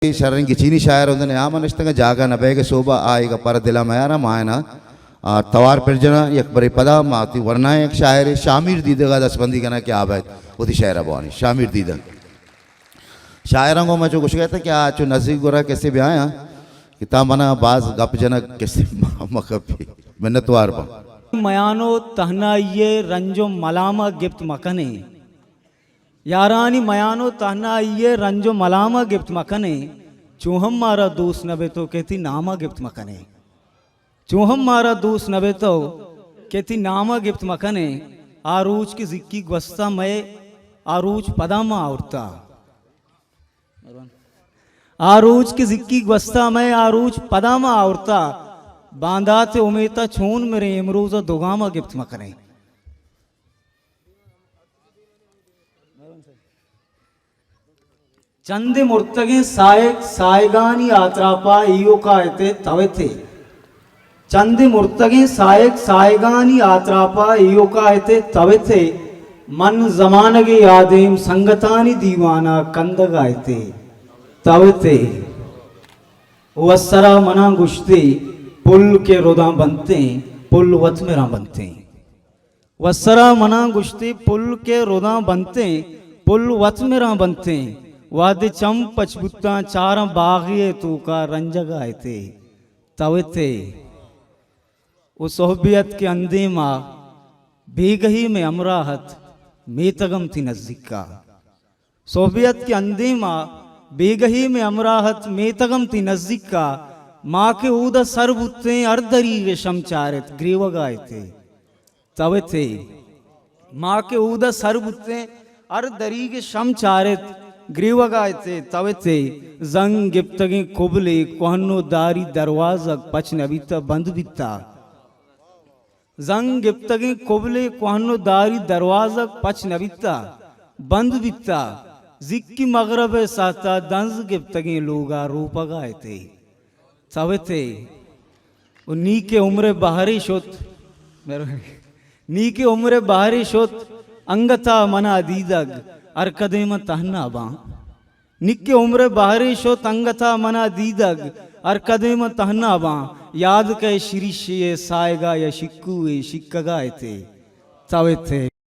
شریں گچینی شاعر اودا نیام ءَ نشتگ اَنت، جاگہ نہ بیگ ءِ سوب ءَ آ ایگا پر دل ءَ میاراں، ما آیانا آ توار پر جناں، یک برے پدا ما وتی ورنائیں یک شاعرے شامیر دیدگ ءَ دستبندی کناں کہ آ بئیت وتی شعر ءَ بوانی۔ شامیر دیدگ۔ شاعراں گوں ما چو گوشگ ءَ اتاں کہ آ چو نزیک گورا کسے بیایاں کہ تاں منا باز گپ جنگ کسے مکپی۔ منتوار باں۔ میان ءُ تہنائی ءِ رنج ءُ ملام ءَ گپت مکنیں۔ یارانی میان ءُ تہنائی ءِ رنج ءُ ملام ءَ گپت مکنیں۔ چو ہم مارا دوست نہ بیتو کہ تئی نام ءَ گپت مکنیں۔ چو ہم مارا دوست نہ بیتو کہ تئی نام ءَ گپت مکنیں۔ آ روچ کہ زکی گوستا مئے، آ روچ پدا ما آورتا۔ آ روچ کہ زکی گوستا مئے، آ روچ پدا ما آورتا۔ باندات ءِ امیت ءَ چون مریں، امروز ءَ دو گام ءَ گپت مکنیں۔ چندے مرتگیں ساہگ ساہگانی آتراپا ایوکا ات ءُ توت ئے۔ چندے مرتگیں ساہگ ساہگانی آتراپا ایوکا ات ءُ توت ئے۔ من زمانگے آدیم سنگتانی دیوانا کندگا ات ءُ توت ئے۔ وسرا منا گوشتے پل کہ رداں بنتیں، پل وت مراں بنتیں۔ وسرا منا گوشتے پل کہ رداں بنتیں، پل وت مراں بنتیں۔ وہدے چم پچ بوتاں چاراں باغے ءِ توکا رنجگا ات ءُ توت ئے۔ او سہبے ات کہ اندیما بیگہی مئے ہمراہ ات، میتگم تئی نزیکا۔ سہبے ات کہ اندیما بیگہی مئے ہمراہ ات، میتگم تئی نزیکا۔ ما کہ اودا سر بوتیں ہر دریغ شم چارت گریوگا ات ءُ توت ئے۔ ما کہ اودا سر بوتیں ہر دریغ شم چارت گریوگا ات ءُ توت ئے۔ زنگ گپتگیں کبلے کوہن ءُ داری دروازگ پچ نہ بیتا، بند بیتا۔ زنگ گپتگیں کبلے کوہن ءُ داری دروازگ پچ نہ بیتا، بند بیتا۔ زکی مغرب ءِ ساعتا دنز گپتگیں لوگا روپگا ات ءُ توت ئے۔ او نی کہ عمر ءِ بہرے شت، نی کہ عمر ءِ بہرے شت، انگتا منا دیدگ، ہر کدے من تہنا باں۔ نی کہ عمر ءِ بہرے شت، انگتا منا دیدگ، ہر کدے من تہنا باں۔ یاد کئے شریشے ءِ ساہگا یا شکوے شکگا ات ءُ توت ئے۔